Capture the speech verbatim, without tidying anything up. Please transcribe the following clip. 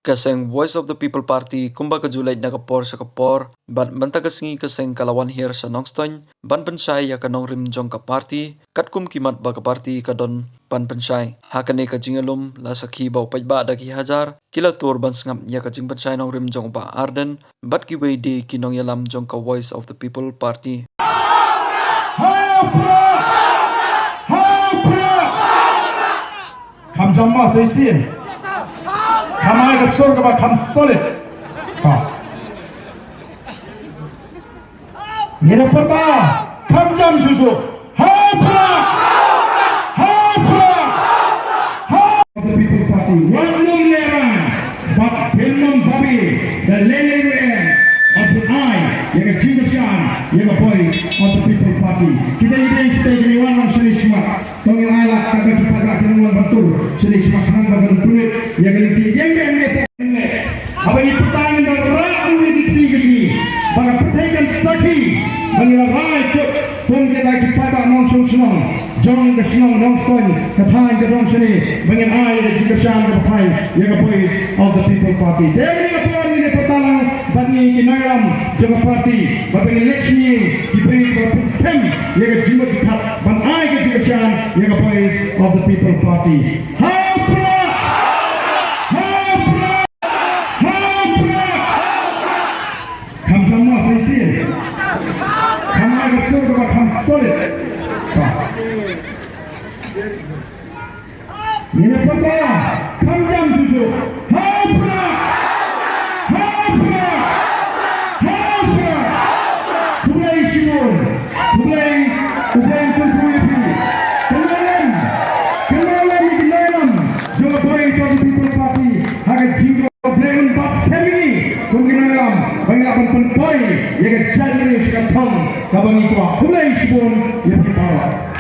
Ka seng Voice of the People Party kumba ka ju leit na ka por sha ka por, bad mynta ka sngi ka seng ka la wan hiar sha Nongstoiñ ban pynshai ïa ka nongrim jong ka party, katkum ki mat ba ka party ka don ban pynshai. Ha kane ka jingïalum la sakhi ba u paidbah da ki hajar ki la tur ban sngap ïa ka jingpynshai nongrim jong u Bah Ardent bad kiwei de ki nongïalam jong ka Voice of the People Party. Kham jam ma sa shisien. Kham ai ka sur kaba kham solid. Ha. Ngin ïa pyrta kham jam shuh shuh. Ha pra! Ha pra! Ha! The People Party, wat nym lehrain bad phin nym babe da leh leh ruh em, bad phin ai ïa ka jingkyrshan ïa ka Voice of the People Party. Kita ïa dei shisha ïa ka wan lang shane shakhmat. To ngin ai lad kata ki paidbah ki nongwan ban tur shane shakhmat khnang ba kan pynleit ïa ka lynti ïeng ïeng ïa ka. Haba ngi pyrta ngin da rah u ngi ki kti ki sngi ba ka pyrthei kan sakhi ba ngi la rai kut kum kita ki paidbah nongshong shnong jong ka shnong Nongstoiñ ka thaiñ ka dong shane ba ngin ai ïa ka jingkyrshan ka pyrthei ïa ka Voice of the People Party. Dei ngi ka por ngi pyrta lang bad ngi ki nongïalam jong ka party ba ba ngi leit shane ki briew ba pynskhem ïa ka jingmut jingpyrkhat ban ai ka jingkyrshan ïa ka Voice of the People Party. Ha pra! Ha pra! Ha pra! Kham jam ma sa shisien. Kham ai ka sur kaba kham solid. Ba. Ngin ïa pyrta kham jam shuh shuh. Ha pra! Ha pra! Ha pra! Khublei shibun. Khublei, U Blei un kyrkhu ïa phi. Kynmaw lem, kynmaw lem ïa ki nongïalam jong ka Voice of the People Party ha ka jingkyrkhu. U Blei un bat skhem ïa ngi kum ki nongïalam ba ngin lah ban pynpoi ïa ka jaitbynriew sha ka thong kaba ngi kwah. Khublei shibun ïa phi baroh.